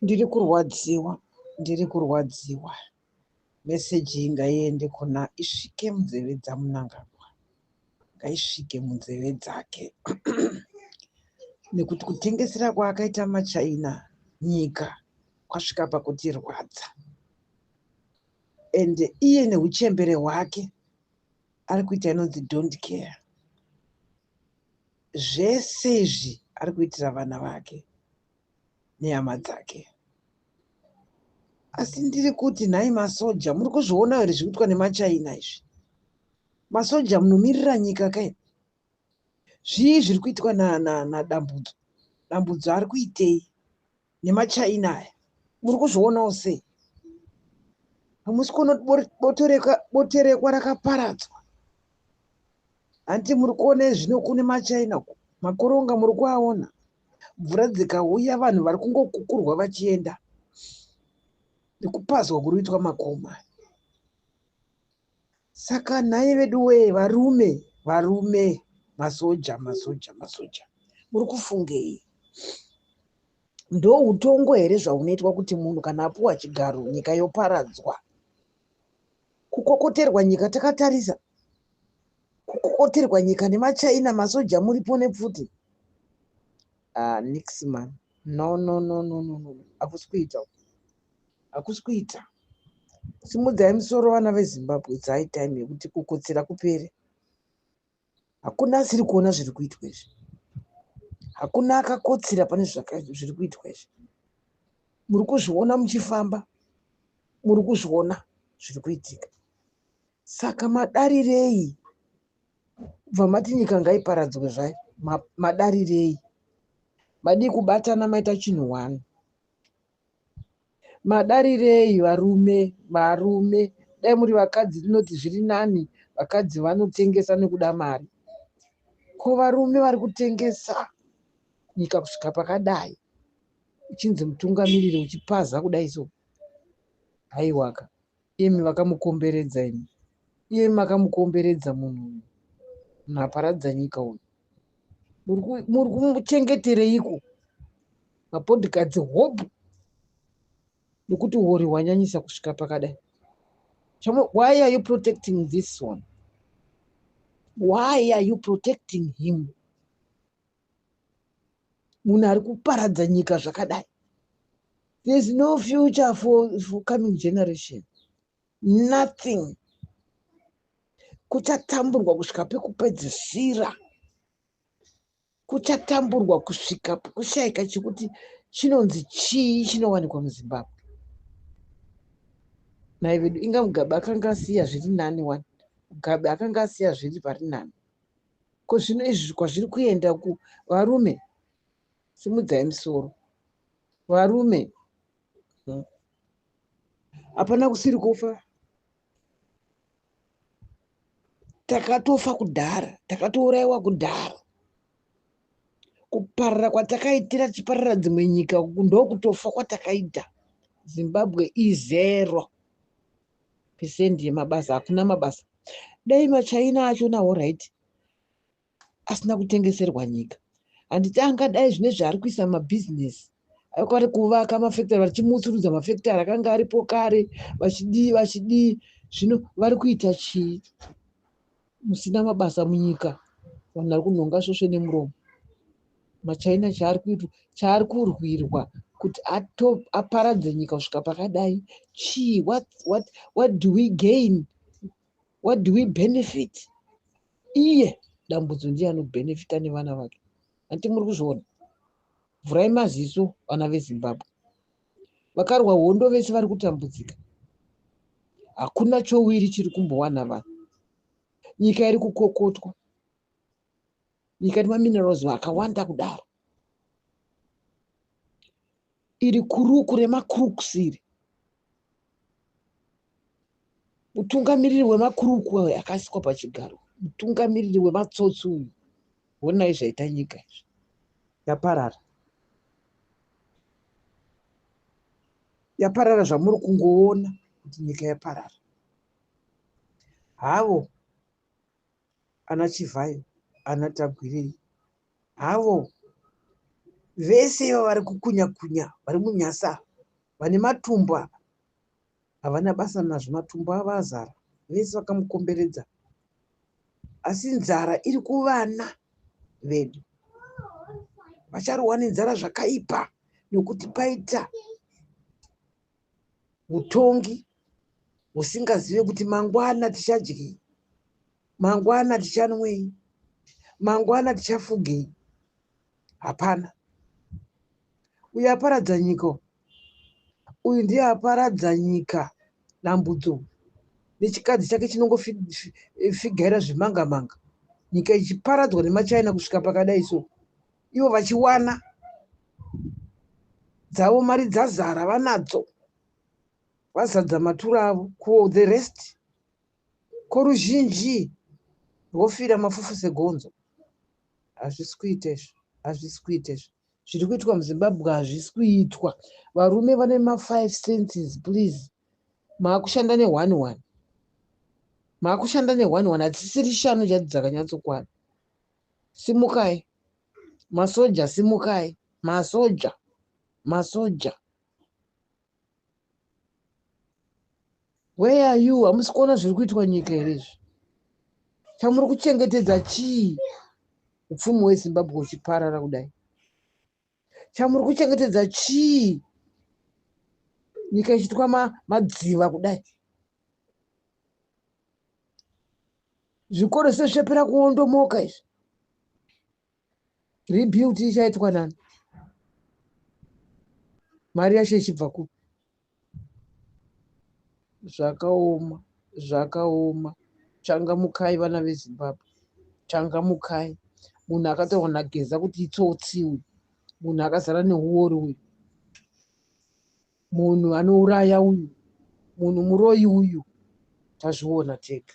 Ndiri kurwadziwa, ndiri kurwadziwa. Meseji iyi ngaiende kuna isvike munzeve dzaMnangagwa. Ngaisvike munzeve dzake. Nekuti kutengesera kwaakaita maChina nyika kwasvika pakutirwadza. Ende iye neuchembere hwake ari kuita inonzi don't care. Zvese izvi ari kuitira vana vake nehama dzake. Asi ndiri kuti nhai masoja, muri kuzviona here zviri kuitwa nemaChina izvi? Masoja munomirira nyika kai? Zvii zviri kuitwa naDambudzo? Dambudzo ari kuitei nemaChina aya? Muri kuzvionawo sei? Hamusi kuona kuti Boterekwa rakaparadzwa? Hanti muri kuona zvino kune maChina uko? Makoronga muri kuaona? Mvura dzikauya vanhu vari kungokukurwa vachienda nekupazwa kuri kuitwa makoma. Saka nhai veduwee varume, varume, masoja, masoja, masoja, muri kufungei? Ndoutongo here zvaunoitwa kuti munhu kana apuwa chigaro nyika yoparadzwa? Kukokoterwa nyika takatarisa, kukokoterwa nyika nemaChina, masoja muripo nepfuti. Ah, nix man. No, no, no, no, no, no. Hakusi kuita. Hakusi kuita. Simudzai musoro vana veZimbabwe, it's high time yekuti kukotsira kupere. Hakuna asiri kuona zviri kuitwa izvi. Hakuna akakotsira pane zviri kuitwa izvi. Muri kuzviona muchifamba, muri kuzviona zviri kuitika. Saka madarirei kubva mati nyika ngaiparadzwe zvayo? Madarirei? Madii kubatana maita chinhu one? Madarirei varume, varume dai muri vakadzi tinoti zviri nani vakadzi vanotengesa nekuda mari. Ko varume vari kutengesa nyika kusvika pakadai uchinzi mutungamiriri uchipaza kudai so haiwaka imi vakamukomberedza imi iye makamukomberedza munhu uyu munhu aparadza nyika uyu muri kumuchengetereiko mapodikadzi hobho nekuti huori hwanyanyisa kusvika pakadai. Why are you protecting this one? Why are you protecting him? Munhu ari kuparadza nyika zvakadai. There's no future for coming generation. Nothing. Kuchatamburwa kusvika pekupedzisira. Kuchatamburwa kusvika pokushaika chekuti chinonzi chii chinowanikwa muZimbabwe. Nhai vedu, inga Mugabe akanga asiya zviri nani wani. Mugabe akanga asiya zviri pari nani. Ko zvino izvi kwazviri kuenda ku varume, simudzai musoro. Varume, hapana kusiri kufa. Takatofa kudhara, takatourayiwa kudhara. Kuparara kwatakaitira tichiparara dzimwe nyika ndokutofa kwatakaita. Zimbabwe izero percent yemabasa, hakuna mabasa. Dai maChina achona alright asina kutengeserwa nyika. Handiti angadai zvine zvaari kuisa mabhizinesi vari kuvaka mafekitari vachimutsurudza mafekitari akanga aripo kare vachidii vachidii zvino vari kuita chii musina mabasa munyika vanhu vari kunhonga svosve nemuromo machina chaari kuitwa chaari kurwirwa kuti aparadze nyika kusvika pakadai chii? What do we gain? What do we benefit? Iye Dambudzo ndiye anobhenefita nevana vake. Hanti muri kuzviona? Vhurai maziso vana veZimbabwe. Vakarwa hondo vese vari kutambudzika. Hakuna chowiri chiri kumbowana vanhu. Nyika iri kukokotwa. Nyika ine maminerals akawanda kudaro. Iri kuruku remakrooks iri. Mutungamiriri wemakuruku akaiswa pachigaro. Mutungamiriri wematsotsi uyu. Honai zvaita nyika izvi. Yaparara. Yaparara zvamuri kungoona kuti nyika yaparara. Havo ana Chivhayo, ana Tagwirei, havo vese ivo vari kukunya kunya vari munyasa. Vane matumbu ava havana basa nazvo, matumbu avo azara vese vakamukomberedza. Asi nzara iri kuvana vedu. Vacharohwa nenzara zvakaipa nokuti paita utongi husingazive kuti mangwana tichadyei, mangwana tichanwei, mangwana tichafugei. Hapana. Uyu aparadza nyika uyu ndiye aparadza nyika Dambudzo nechikadzi chake chinongofigaira zvimanga manga nyika ichiparadzwa nemaChina kusvika pakadai so ivo vachiwana dzavo mari dzazara vanadzo vazadza matura avo ko the rest koruzhinji rwofira mafufu segonzo. Hazvisi kuita izvi, hazvisi kuita izvi. Zviri kuitwa muZimbabwe hazvisi kuitwa. Varume vane ma5 senses please. Maakushanda ne1 1. Maakushanda ne1 1 hadzisiri shanu chaidzo dzakanyatsokwana. Simukai. Masoja simukai. Masoja. Masoja. Where are you? Hamusi kuona zviri kuitwa nyika here izvi? Chamuri kuchengetedza chii? Upfumi hweZimbabwe huchiparara kudai. Chamuri kuchengetedza chii? Nyika ichiitwa madziva kudai. Zvikoro sezvapera kuondomoka izvi. Rebuild ichaitwa nani? Mari yacho ichibva kupi? Zvakaoma, zvakaoma. Changamukai vana veZimbabwe. Changamukai. Munhu akatorwa naGeza kuti itsotsi uyu. Munhu akazara neuori uyu. Munhu anouraya uyu. Munhu muroyi uyu. Tazviona tega.